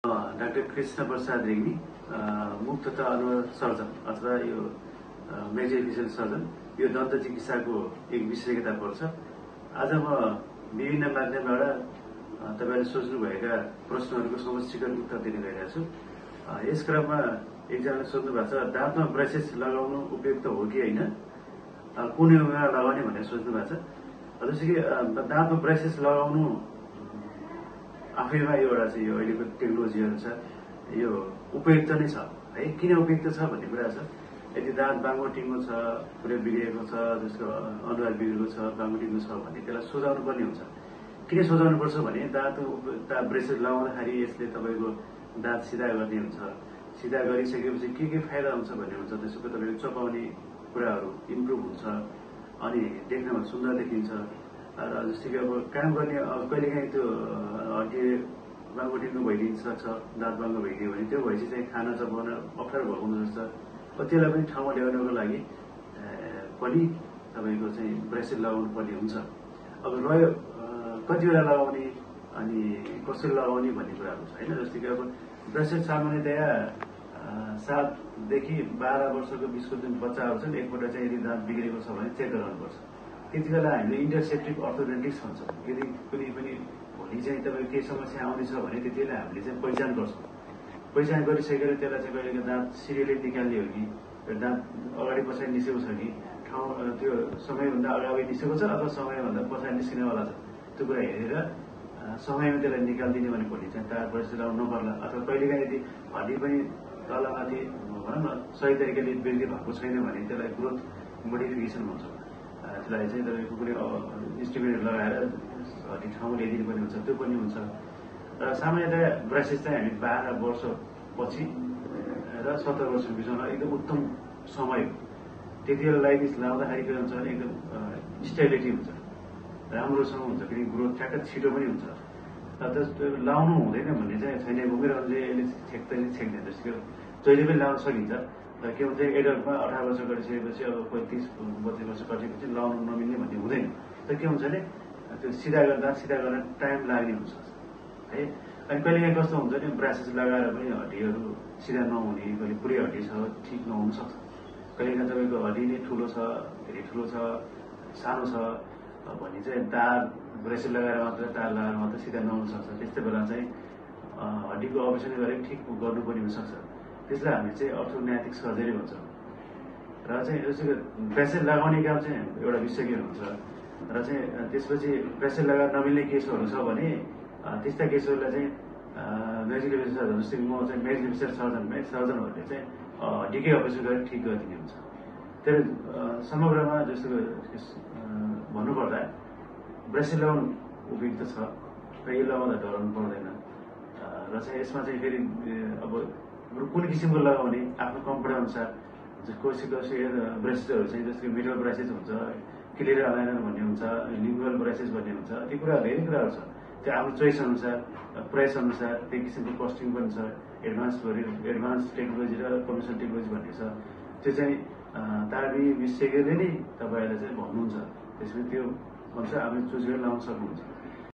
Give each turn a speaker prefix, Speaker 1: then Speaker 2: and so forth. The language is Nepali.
Speaker 1: डाक्टर कृष्ण प्रसाद रेग्मी मुख तथा अनुहार सर्जन अथवा यो मेजोफेसियल सर्जन यो दन्त चिकित्साको एक विशेषज्ञता पर्छ। आज म विभिन्न माध्यमबाट तपाईले सोच्नुभएका प्रश्नहरूको समष्टिगत उत्तर दिने गइरहेको छु। यस क्रममा एकजनाले सोध्नु भएको छ, दाँतमा ब्रेसेस लगाउनु उपयुक्त हो कि होइन, कुन उमेरमा लगाउने भनेर सोच्नु भएको छ। जस्तो कि दाँतमा ब्रेसेस लगाउनु आफैमा एउटा चाहिँ यो अहिलेको टेक्नोलोजीहरू छ, यो उपयुक्त नै छ है। किन उपयुक्त छ भन्ने कुरा छ। यदि दाँत बाङ्गो टिङ्गो छ, पुरै बिग्रिएको छ, जसको अनुहार बिग्रेको छ, बाङ्गो टिङ्गो छ भने त्यसलाई सोझाउनु पर्ने हुन्छ। किन सोझाउनु पर्छ भने दाँत ब्रेसेस लगाउँदाखेरि यसले तपाईँको दाँत सिधा गर्ने हुन्छ। सिधा गरिसकेपछि के फाइदा हुन्छ भन्ने हुन्छ। त्यसको तपाईँको चपाउने कुराहरू इम्प्रुभ हुन्छ अनि देख्नमा सुन्दर देखिन्छ। र जस्तै कि अब काम गर्ने कहिलेकाहीँ त्यो हड्डी बाङ्गो टिङ्गो भइदिन सक्छ, दाँत बाङ्गो भइदियो भने त्यो भएपछि चाहिँ खाना चपाउन अप्ठ्यारो भएको हुनसक्छ। त्यसलाई पनि ठाउँमा ल्याउनको लागि पनि तपाईँको चाहिँ ब्रेसेस लगाउनु पर्ने हुन्छ। अब रह्यो कति बेला लगाउने अनि कसरी लगाउने भन्ने कुराहरू छ होइन। जस्तै कि अब ब्रेसेस सामान्यतया 7 देखि 12 वर्षको बिचको जुन बच्चाहरू छन् एकपल्ट चाहिँ यदि दाँत बिग्रेको छ भने चेक गराउनुपर्छ। त्यति बेला हामीले इन्टरसेप्टिभ अर्थोडेन्टिक्स भन्छौँ। यदि कुनै पनि भोलि चाहिँ तपाईँको केही समस्या आउँदैछ भने त्यति बेला हामीले चाहिँ पहिचान गर्छौँ। पहिचान गरिसकेर त्यसलाई चाहिँ कहिलेको दाँत सिरियली निकाल्ने हो कि दाँत अगाडि पछाडि निस्केको छ कि ठाउँ त्यो समयभन्दा अगाडि निस्केको छ अथवा समयभन्दा पछाडि निस्किनेवाला छ, त्यो कुरा हेरेर समयमा त्यसलाई निकालिदिने भने भोलि चाहिँ तार ब्रेसेस लगाउनु नपर्ला। अथवा कहिलेकाहीँ यदि हड्डी पनि तलमाथि भनौँ न सही तरिकाले वृद्धि भएको छैन भने त्यसलाई ग्रोथ मोडिफिकेसन भन्छ। त्यसलाई चाहिँ तपाईँको कुनै इन्स्ट्रुमेन्ट लगाएर हड्डी ठाउँ ल्याइदिनु पर्ने हुन्छ, त्यो पनि हुन्छ। र सामान्यतया ब्रेसेस चाहिँ हामी 12 वर्षपछि र 17 वर्षको बिचमा एकदम उत्तम समय हो। त्यति बेला लाउँदाखेरि के हुन्छ भने एकदम स्टेबिलिटी हुन्छ, राम्रोसँग हुन्छ, किनकि ग्रोथ ठ्याक्क छिटो पनि हुन्छ। लाउनु हुँदैन भन्ने चाहिँ छैन। घुमिरहन्छ यसले छेक्दैन। जस्तो जहिले पनि लाउन सकिन्छ। र के हुन्छ एडल्टमा 18 वर्ष गरिसकेपछि अब 35-32 वर्ष कटेपछि लाउनु नमिल्ने भन्ने हुँदैन। तर के हुन्छ भने त्यो सिधा गर्न टाइम लाग्ने हुन्छ है। अनि कहिलेकाहीँ कस्तो हुन्छ भने ब्रेसेस लगाएर पनि हड्डीहरू सिधा नहुने, कहिले पुरै हड्डी छ ठिक नहुन सक्छ। कहिलेकाहीँ तपाईँको हड्डी नै ठुलो छ, धेरै ठुलो छ, सानो छ भने चाहिँ तार ब्रेसेस लगाएर मात्र तार लगाएर मात्र सिधा नहुन सक्छ। त्यस्तै बेला चाहिँ हड्डीको अपरेसन गरेर ठिक गर्नुपर्ने हुनसक्छ। त्यसलाई हामी चाहिँ अर्थोग्न्याटिक सर्जरी भन्छौँ। र चाहिँ जस्तो ब्रेसेस लगाउने काम चाहिँ एउटा विशेषज्ञ हुन्छ। र चाहिँ त्यसपछि ब्रेसेस लगाएर नमिल्ने केसहरू छ भने त्यस्ता केसहरूलाई चाहिँ मेजोफेसियल सर्जन, जस्तै म चाहिँ मेजोफेसियल सर्जनहरूले चाहिँ हड्डीकै अपरेसन गरेर ठिक गरिदिने हुन्छ। तर समग्रमा जस्तो भन्नुपर्दा ब्रेसेस लगाउनु उपयुक्त छ र यो लगाउँदा डराउनु पर्दैन। र चाहिँ यसमा चाहिँ फेरि अब कुन किसिमको लगाउने आफ्नो कम्फर्ट अनुसार कसै ब्रेसेसहरू चाहिँ जस्तो कि मेटल ब्रेसेस हुन्छ, क्लियर अलाइनर भन्ने हुन्छ, लिङ्गुअल ब्रेसेस भन्ने हुन्छ। ती कुरा धेरै कुराहरू छ। त्यो आफ्नो चोइस अनुसार, प्राइस अनुसार त्यही किसिमको कस्टिङ पनि छ। एडभान्स टेक्नोलोजी र कमर्सियल टेक्नोलोजी भन्ने छ। त्यो चाहिँ तार्मी विशेषज्ञले नै तपाईँहरूलाई चाहिँ भन्नुहुन्छ। त्यसमा त्यो अनुसार आफूले चुज गरेर लाउन सक्नुहुन्छ।